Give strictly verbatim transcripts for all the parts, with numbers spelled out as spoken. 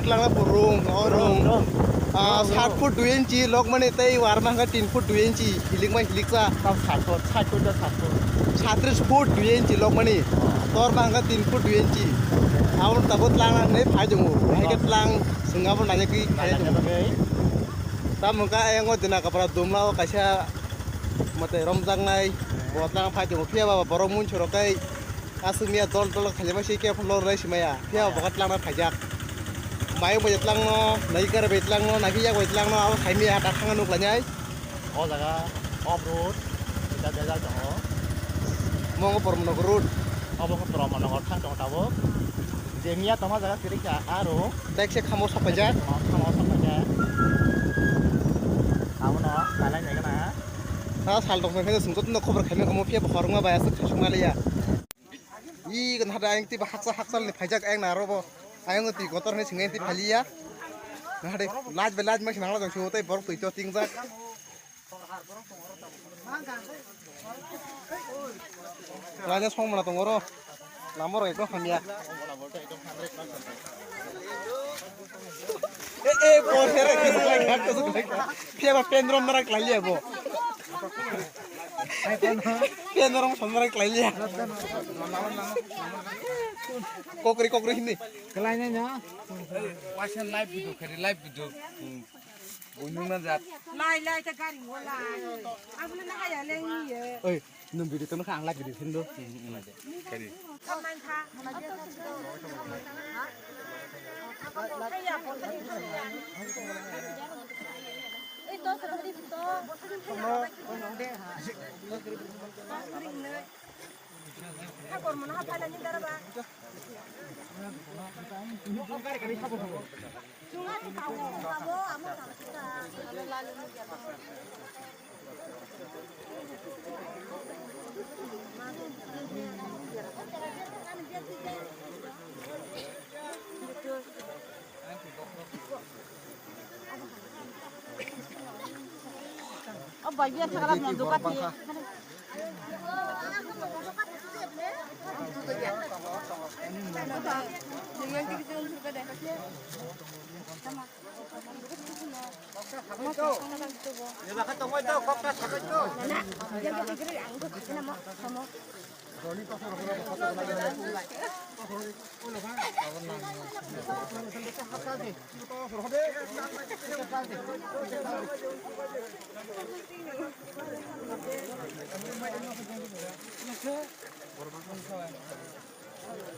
Langna purung, o rung. Rung, rung. Ah, Rung, sat rung. Foot dui inchi, lokmani tei warma hwnkha tin foot dui inchi, hilikma hiliksa. Tam sat foot, sat foot da sat foot. Satris foot dui inchi lokmani. Torma hwnkha tin foot dui inchi. Aboni tabuk langna hinwi phai tongo. Hai khe tlang, swngabo nainakhe phai tongo. Nainakhe bagwi. Tamo hwnkha ayang o dina kapra dumlao kaisa mate romjaknai. Bo tlang phai tongo. Phiya ba borok munchurok kai. Aswk miya dol dol khailai ma se khe phano lornai se maya. Phiya bo khe tlangna phaijak. Mayung bai tlangno, nai kar bai tlangno, nai khe yak bai tlangno, abo sai miya ta thangna nuk lainai. O jaga off road, kita bejal tongo. Mongo Pormanagar road. Obo khe Pormanagar thang tongo tabuk. Je miya tongma jaga kwrwi kha aro. Bike se khamo sok paijak. Khamo sok paijak. Abono kalai nai gana. Ha sal tong khe sungkot no khobor khaimani omo phiya bo khorokma bai aswk khaisukma liya. Ih, kan hada ayang tiba haksa haksa ni phaijak ayang naro bo. Ayang ti kotor ni singai ti phaliya. Nahade laj be laj ma sinang la jong sutai borok tui to tingjak. Lanya song mana tong oro. Lama rok ekdom hamya. Eh, eh, por sere ke suklai khak to suklai. Phiya ba pendrom nara klai liya bo. Pendrom som nara klai liya. Kokri kokri hindi. Kelai nai no. Wasan live video khari live video. Bunung na jat. Lai lai ta gari wala. Abuna na haya leng ye. Oi, nung video tong kha ang live video hindo. Kari. O bai biya thagala mo duka ti.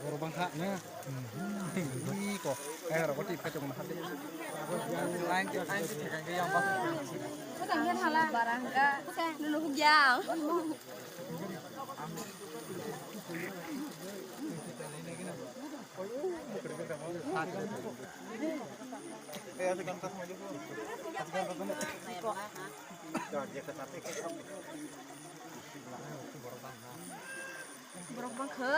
Borok bangkha na. Ih, ko. Kaya rok tip kaitung na hati. Lain ke, lain ke thekang ke yang pas. Barangka. Nunu hugya. Borok bangkha.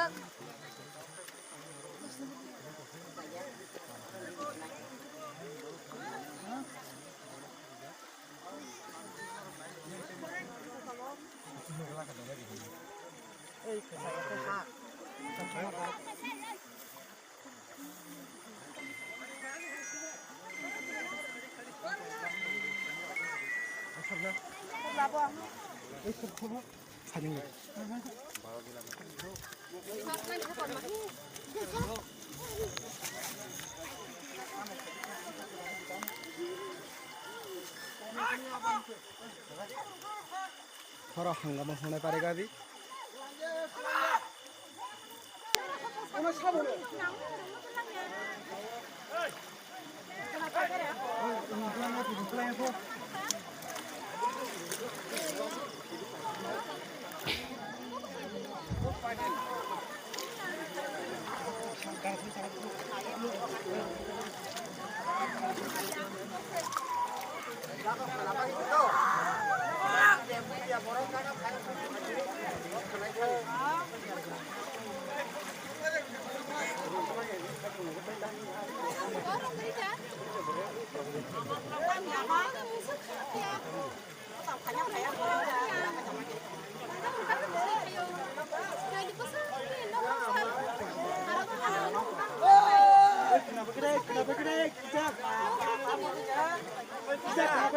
Horo hangama hwnwi pare gabi.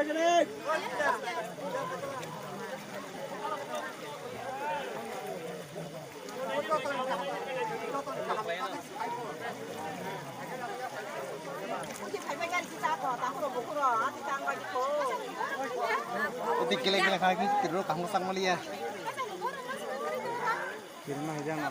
Oti kele kele khaki tiro kahmo sang maliya. Kirma hijama.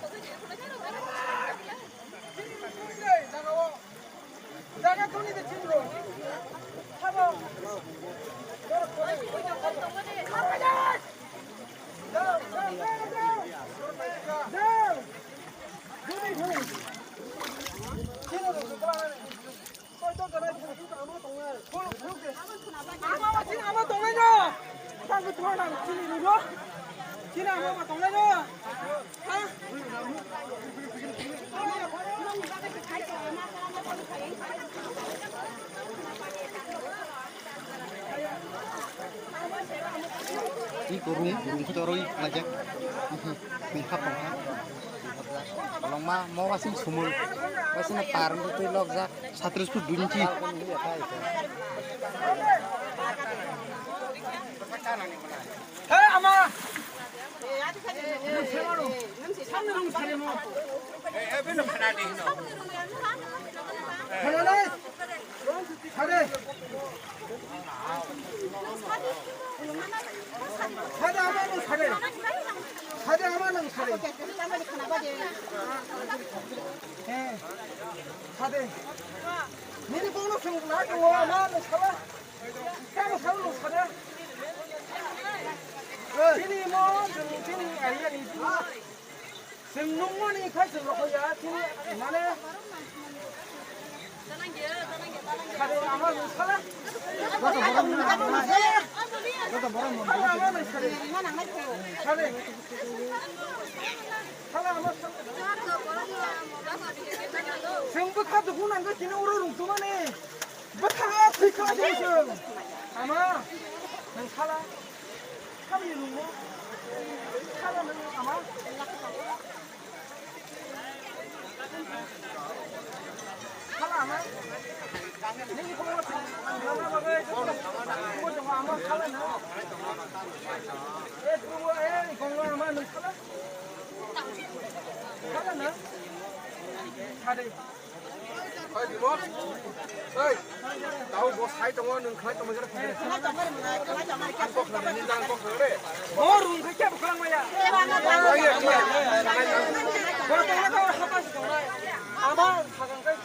Iko rung, rung khe toro i laijak. Rung khap tong kha. Kolokma mo wasing sumul. Wasing par wngwi twi lokjak. Satris put dui inchi. Hey, ama! Sare. Sade ama nang sade. Sade ama nang sade. He. Sade. Nini bono sung na tongo ama nang sala. Kamo sala nang sade. Chini mo, chini alia ni. Chwng nungmani khai chwng rokho ya, chini mane. Khade ama nung sala. Khade ama nung sala. Khade. Sala ama sala. Chwng bwkha dugu nangkhe chini uro rungtumani. Bwkha thwikha chwng. Ama, nung sala. Sala ni nung mo. Sala nung ama. Oi, Bimo. Oi. Tao bo sai tongo, nwng khlai tongma jora phai. Ang kok khna, nini jang kok khna de. Bo rung khe kebo khlang maya. Bo tongna tao hapa si tongnai. Ama khagang kai.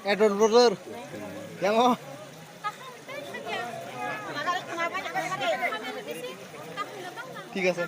Edward brother, yang oh. ঠিক আছে।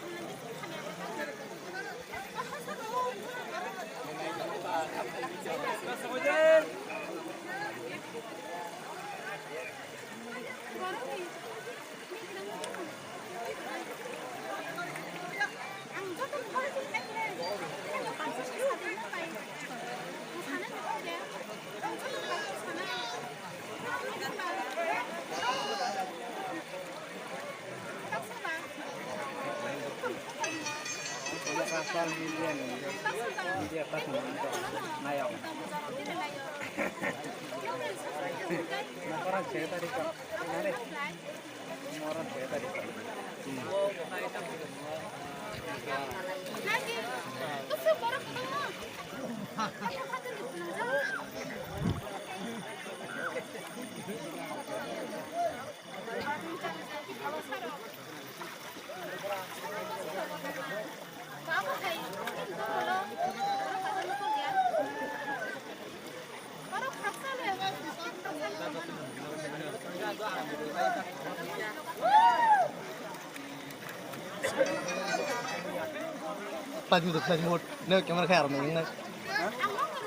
Flight mode, flight mode. No, camera khai arang nang.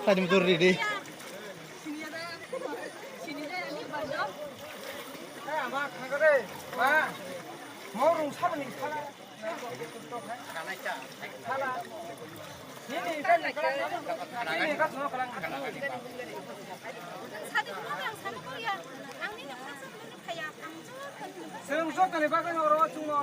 Flight mode ready. Chwng jotoni bagwi oro chwngno.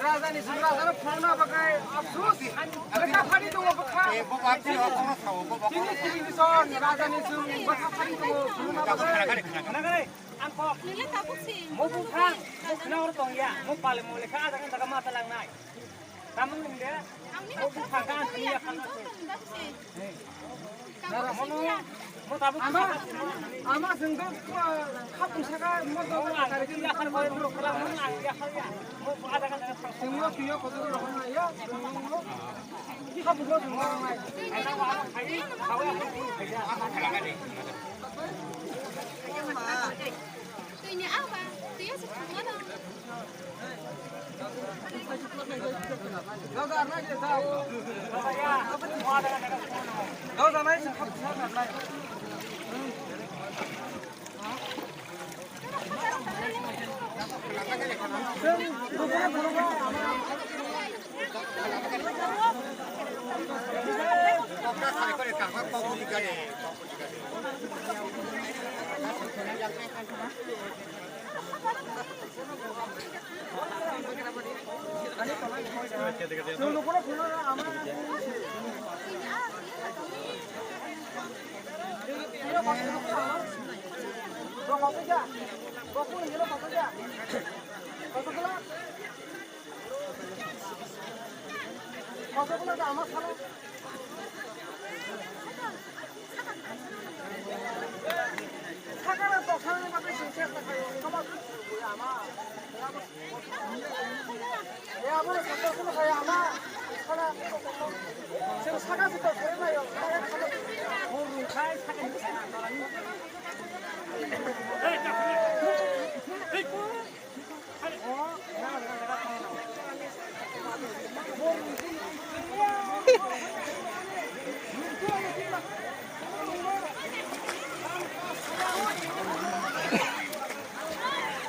Rajani sung rajano phunukna bagwi afsus. Bwkha phari tongo bwkha. Tini tini son rajani sung bwkha phari tongo phunukna bagwi. Ang kok. Mo buphang, mo khna oro tongya, mo pale mo lekha ada kan daga mata langnai. Tamung nde, mo buphang kan tini ya kan. Ama, ama sengdo, khapung saka, mo do, mo ada kan daga. Sengmo kiyo kotor rohong ya, sengmo.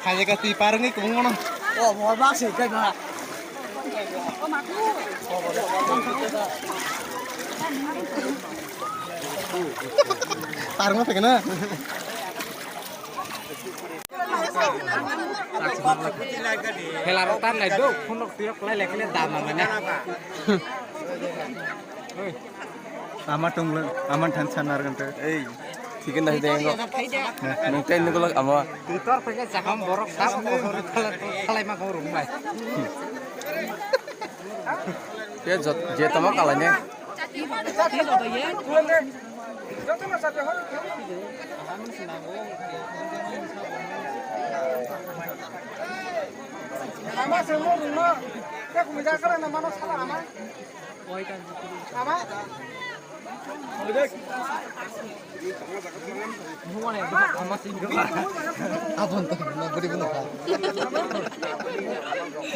Khaje ka twi parwngwi kwbangma no. O, mo ba se kai ba. Parwngma phaikhe na. Khela rok tan lai do, phone rok twi rok lai lai khe dam ma manya. Ama tonglo, ama than sanar ganta. Ei, chicken dai dengo. Nung kai nung lok ama. Twitter pake jaham borok sab khalai ma ko rung mai. Ke jot, je tamo kalai ne. Ama se mo rung no. Te kumi ja kala na mano sala ama. Ama. Abon to na buri bono ka. T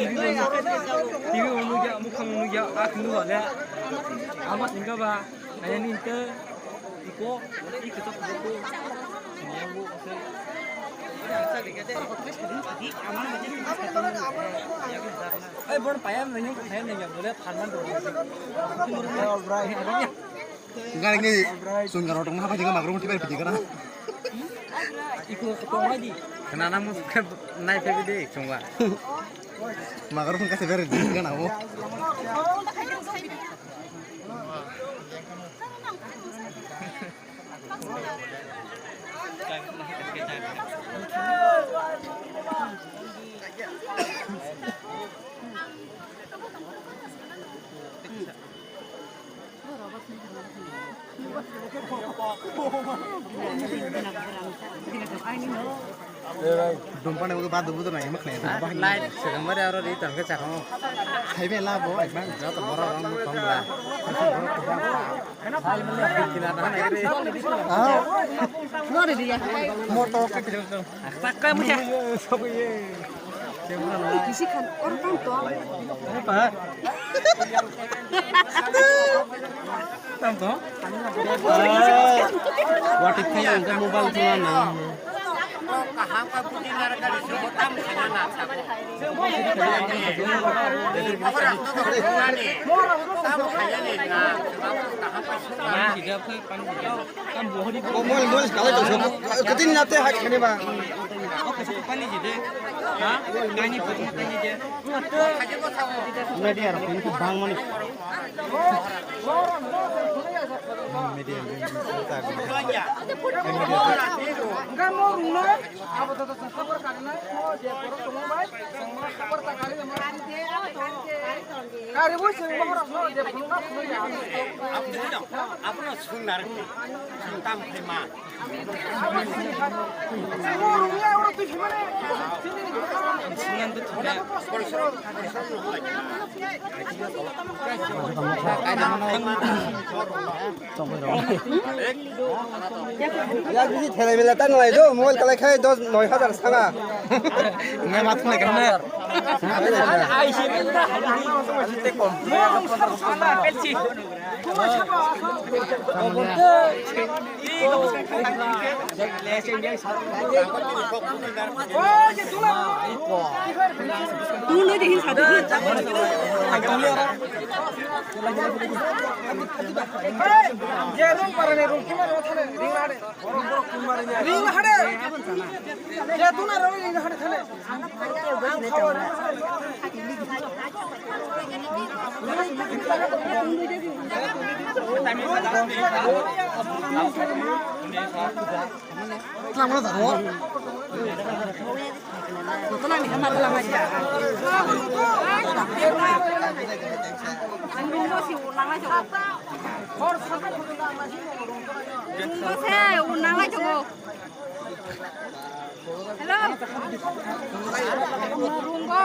V onu ya, mukhang onu ya, ak nu ba le. Ama singka ba, ayani inte, iko, iko to ko. Ei, bon payam nanya, payam nanya, boleh pharman dulu. Gari ni sunggar orang apa juga magrung tiba di kana. Iku ketua di. Kenana mus ke naik P B D cuma. Magrung kasih beri di kana bu. Dumpane udo ba dubu do nai mak nai. Light segambar aro ri tangke chakmo. Hai be la bo ai bang joto borok rong tong la. Motor ke tidak tahu. Takka muya. Sobo ye. Kisi khan oro tong to. Apa? Tong to. Wati kaya angka mobile tu na. Kaham ka puti nar ka di sobo tam khana na. Mol mol kala to sobo. Ketin nate hak khani ba. Media rok ini bang mani. Media ini tak. Kari bo sing bo rok no je phunuk na phunuk ya. Abono sung nar. Sung tam khe ma. Ya bisi thelai mela ta nai do mobile kalai khai dos noi hazar sanga. Ngai mat nai kana. Ai si. Hello. Runggo, runggo.